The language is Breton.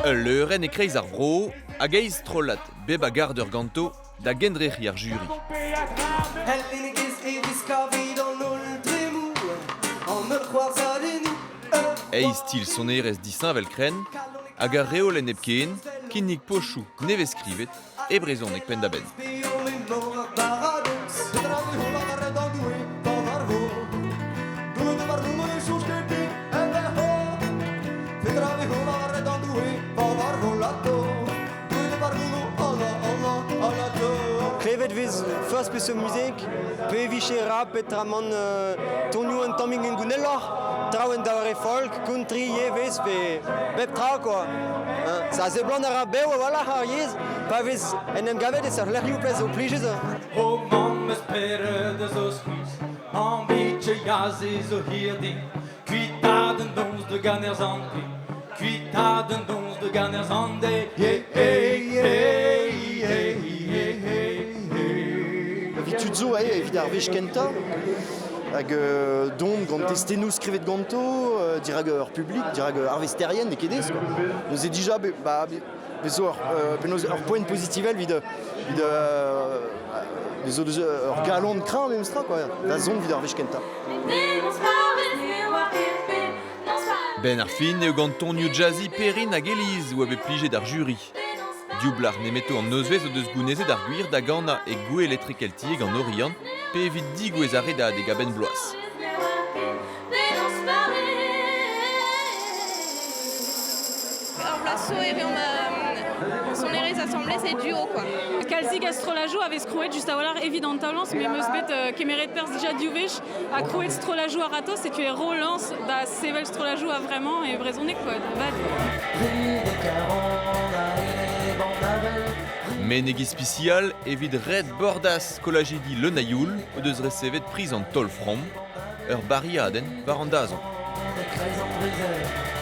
Ul leurenn e-kreiz ar vro hag eizh strollad bep a gard eur ganto da gendrec'hiñ ar juri. Eizh stil sonerezh disheñvel-krenn hag ar reolenn hepken kinnig pochoù nevez-skrivet e brezhoneg penn-da-benn. Klevet vez forzh peseurt muzik, pe vije rap petramant tonioù un tammig hengouneloc'h, traoù en doare folk, country ivez pe bep tra quoi. Ça seblant a ra bev a-walc'h ar yezh pa vez en em gavet e seurt lec'hioù pezh zo plijus. O mamm eus spered a zo skuizh, an bitche aze zo hir din, kuitaat an noz da ganerz an deiz, kuitaat an noz da ganerz an deiz, yeah, yeah, yeah, yeah, yeah. Evit tud zo eo evit ar wech kentañ hag dont gant testennoù skrivet ganto dirak ur publik, dirak arvesterien n'eo ket aes quoi. Neuze dija ba, bez zo ur, penaos ur poent pozitivel evit evit bez zo deus ur galon kreñv memestra quoi, da zont evit ar wech kentañ. Benn ar fin eo gant tonioù jazzy Perrine hag Elise oa bet plijet ar juri. Div blac'h nemeto an nozvezh o deus gounezet ar gwir da ganañ e gouel etrekeltiek an Oriant pe evit digouez ar redadeg a-benn bloaz. Ur bloaz zo e reomp sonerezh asambles e duo quoi. Kalzik a strollajoù a vez krouet just a-walc'h evit an taol-lañs, me 'm eus bet kemeret perzh dija div wech ha krouet strollajoù a-ratozh, setu e ro lañs da sevel strollajoù a-vremañ e brezhoneg quoi, da vat. Meneg ispisial evit Red Bordas skolajidi Leun a Youl o deus resevet priz an taol-from, ur bariadenn war an dazont. E-kreiz an brezel.